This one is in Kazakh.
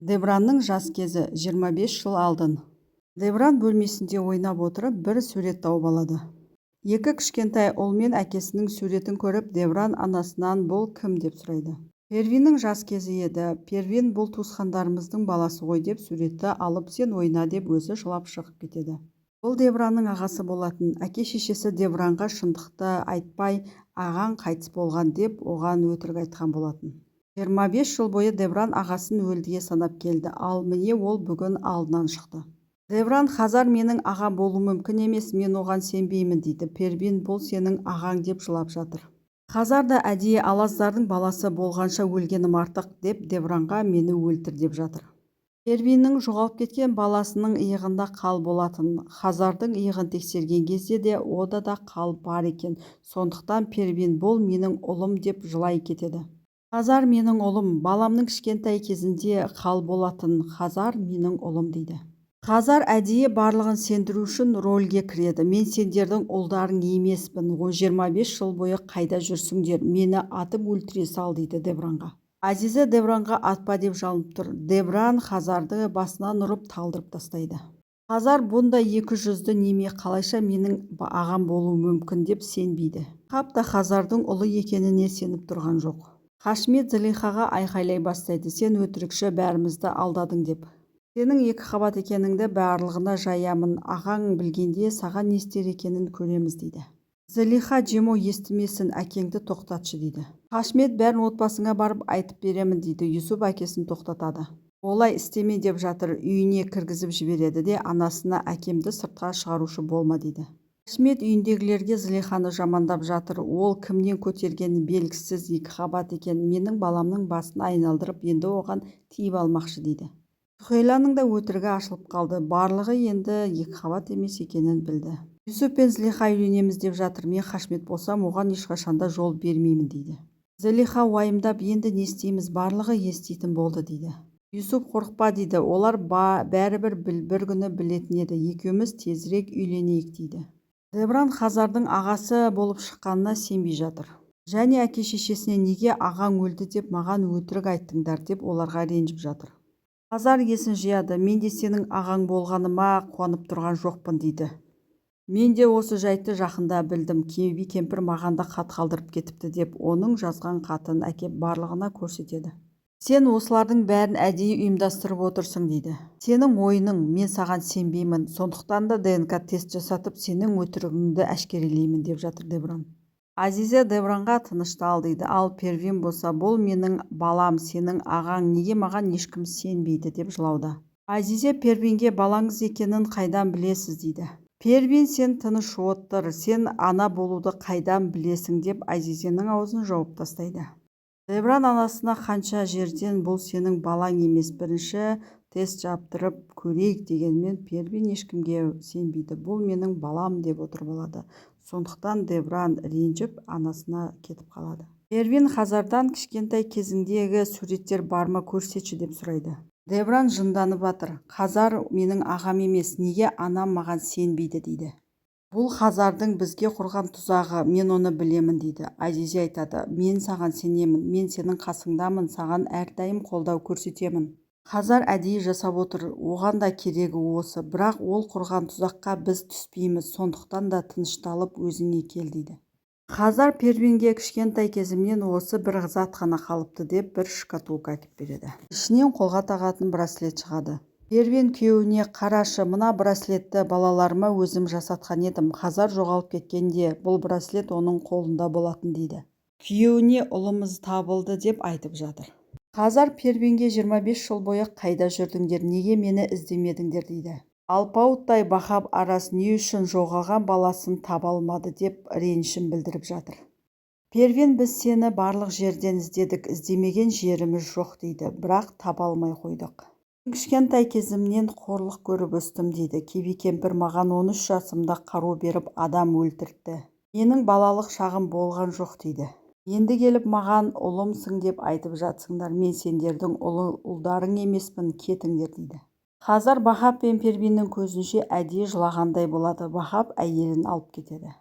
Девранның жас кезі, 25 жыл алдын. Девран бөлмесінде ойнап отырып, бір сурет тауып алады. Екі кішкентай ұл мен әкесінің суретін көріп, Девран анасынан бұл кім деп сұрайды. Первиннің жас кезі еді. Первин бұл туысқандарымыздың баласы ғой деп суретті алып, сен ойна деп өзі жылап шығып кетеді. Бұл Девранның ағасы болатын. Әке-шешесі Девранға шындықты айтпай, ағаң қайтыс болған деп оған өтірік айтқан болатын. 25 жыл бойы Девран ағасын өлдіге санап келді, ал міне ол бүгін алдынан шықты. Девран Хазар менің ағам болуы мүмкін емес, мен оған сенбеймін дейді. Первин бұл сенің ағаң деп жылап жатыр. Хазар да әдейі алаздардың баласы болғанша өлгенім артық деп Девранға мені өлтір деп жатыр. Первиннің жоғалып кеткен баласының иығында қал болатын. Хазардың иығын тексерген кезде де ода да қал бар екен. Сондықтан Первин бұл менің ұлым деп жылай кетеді. Хазар менің ұлым, баламның кішкентай кезінде қал болатын, Хазар менің ұлым дейді. Хазар әдейі барлығын сендіру үшін рөлге кіреді. Мен сендердің ұлдарың емеспін, 25 жыл бойы қайда жүрсіңдер, мені атып өлтіре сал дейді Девранға. Азиза Девранға атпа деп жалынып тұр. Девран Хазарды басынан ұрып талдырып тастайды. Хазар бұндай екі жүзді неме қалайша менің ағам болуы мүмкін деп сенбейді. Қап та Хазардың ұлы екеніне сеніп тұрған жоқ. Хашмет Зылихаға айқайлай бастайды. Сен өтірікші, бәрімізді алдадың деп. Сенің екі қабат екеніңді барлығына жаямын, ағаң білгенде саған не істер екенін көреміз дейді. Зылиха Джемо естімесін, әкеңді тоқтатшы дейді. Хашмет бәрін отбасыңа барып айтып беремін дейді. Юсуп әкесін тоқтатады. Олай істеме деп жатыр, үйіне кіргізіп жібереді де анасына әкемді сыртқа шығарушы болма дейді. Хашмет үйіндегілерге Зылиханы жамандап жатыр. Ол кімнен көтергені белгісіз екі қабат екен, менің баламның басын айналдырып енді оған тиіп алмақшы дейді. Сүхейланың да өтірігі ашылып қалды. Барлығы енді екі қабат емес екенін білді. Юсуп пен Зылиха үйленеміз деп жатыр. Мен Хашмет болсам, оған ешқашанда жол бермеймін дейді. Зылиха уайымдап, енді не істейміз, барлығы еститін болды дейді. Юсуп қорықпа дейді. Олар бәрібір бір күні білетін еді. Екеуміз тезірек үйленейік дейді. Девран Хазардың ағасы болып шыққанына сенбей жатыр. Және әке-шешесіне неге ағаң өлді деп маған өтірік айттыңдар деп оларға ренжіп жатыр. Хазар есін жияды. Мен де сенің ағаң болғаныма қуанып тұрған жоқпын дейді. Мен де осы жайтты жақында білдім. Кеби кемпір маған да хат қалдырып кетіпті деп, оның жазған хатын әкеп барлығына көрсетеді. Сен осылардың бәрін әдейі ұйымдастырып отырсың дейді. Сенің ойының, мен саған сенбеймін. Сондықтан да ДНК тест жасатып, сенің өтірігіңді әшкерелеймін деп жатыр Девран. Азиза Девранға тыныштал дейді. Ал Первин болса, бұл менің балам, сенің ағаң, неге маған ешкім сенбейді деп жылауда. Азиза Первинге балаңыз екенін қайдан білесіз дейді. Первин сен тыныш отыр, сен ана болуды қайдан білесің деп Азизенің аузын жауып тастайды. Девран анасына қанша жерден бұл сенің балаң емес, бірінші тест жаптырып көрейік дегенмен Первин ешкімге сенбейді, бұл менің балам деп отырып алады. Сондықтан Девран ренжіп анасына кетіп қалады. Первин Хазардан кішкентай кезіңдегі суреттер бар ма көрсетші деп сұрайды. Девран жынданып жатыр. Хазар менің ағам емес, неге анам маған сенбейді дейді. Бұл Хазардың бізге құрған тұзағы, мен оны білемін дейді. Азизе айтады, мен саған сенемін, мен сенің қасыңдамын, саған әрдайым қолдау көрсетемін. Хазар әдейі жасап отыр, оған да керегі осы, бірақ ол құрған тұзаққа біз түспейміз, сондықтан да тынышталып өзіңе кел дейді. Хазар Первинге кішкентай кезімнен осы бір зат қана қалыпты деп бір шкатулка әкеп береді. Ішінен қолға тағатын браслет шығады. Первин күйеуіне қарашы, мына браслетті балаларыма өзім жасатқан едім. Хазар жоғалып кеткенде бұл браслет оның қолында болатын дейді. Күйеуіне ұлымыз табылды деп айтып жатыр. Хазар Первинге 25 жыл бойы қайда жүрдіңдер, неге мені іздемедіңдер дейді. Алпауыттай Бахаб Арас не үшін жоғалған баласын таба алмады деп ренішін білдіріп жатыр. Первин біз сені барлық жерден іздедік, іздемеген жеріміз жоқ дейді, бірақ таба алмай қойдық. Кішкентай кезімнен қорлық көріп өстім дейді. Кеби кемпір маған 13 жасымда қару беріп адам өлтіртті. Менің балалық шағым болған жоқ дейді. Енді келіп маған ұлымсың деп айтып жатсыңдар, мен сендердің ұлдарың емеспін, кетіңдер дейді. Хазар Бахаб пен Первиннің көзінше әдейі жылағандай болады. Бахаб әйелін алып кетеді.